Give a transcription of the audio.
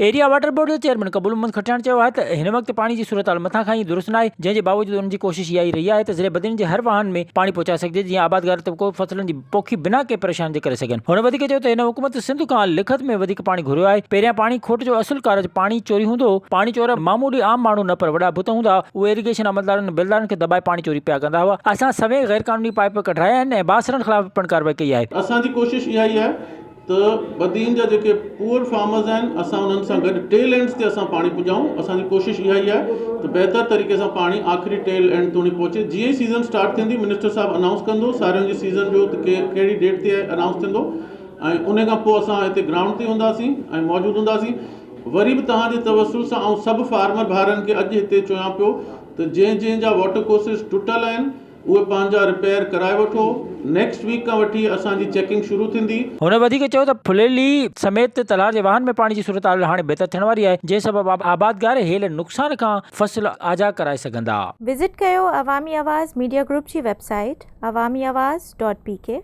Area water board جي chairman قبول محمد کٽياڻ چيو آهي ته هن وقت پاڻي جي صورتحال مٿان کان ئي درست ناهي، جنهن جي باوجود انهن جي ڪوشش اها ئي رهي آهي ته ضلعي بدين جي هر واهن ۾ پاڻي پهچائي سگهجي جيئن آبادگار طبقو فصلن جي پوکي بنا ڪنهن پريشاني جي ڪري سگهن. هن وڌيڪ چيو ته هن حڪومت سنڌ کان لکت ۾ وڌيڪ پاڻي گهريو آهي، پهريان پاڻي کوٽ جو اصل ڪارج پاڻي چوري هوندو هو، پاڻي چور معمولي عام ماڻهو نه پر وڏا ڀت هوندا هئا، اهي ايريگيشن عملدارن ۽ بيلدارن کي دٻائي پاڻي چوري پيا ڪندا هئا، اسان سوين غيرقانوني پائيپ ڪڍرايا آهن ۽ بااثرن خلاف پڻ ڪارروائي ڪئي آهي. اسان جي ڪوشش اها ئي آهي ته بدين جا جيڪي پوئر فارمرز آهن اسان انهن سان گڏ ٽيل اينڊز تي اسان پاڻي پڄائون اسان جي ڪوشش اها ئي آهي ته بهتر طريقي سان پاڻي آخري ٽيل اينڊ توڻي پهچي جيئن ئي سيزن اسٽارٽ ٿيندي منسٽر صاحب انائونس ڪندو سارين جي سيزن جو ته ڪهڙي ڊيٽ تي انائونس ٿيندو ۽ ان کان پوء اسان هتي گرائونڊ تي هونداسين ۽ موجود هونداسين وري به توهان جي توسل سان آئون سڀ فارمر ڀائرن کي اڄ هتي چويان پيو ته جنهن جنهن جا واٽر ڪورسز ٽٽل آهن اهي پنهنجا رپيئر ڪرائي وٺو، نيڪسٽ ويڪ کان وٺي اسان جي چيڪنگ شروع ٿيندي. هن وڌيڪ چيو ته ڦليلي سميت تلهار جي واهن ۾ پاڻي جي صورتحال هاڻي بهتر ٿيڻ واري آهي، جنهن سبب آبادگار هيل نقصان کان فصل آجا ڪرائي سگهندا. وزٽ ڪيو عوامي آواز ميڊيا گروپ جي website Awami Awaz dot P K.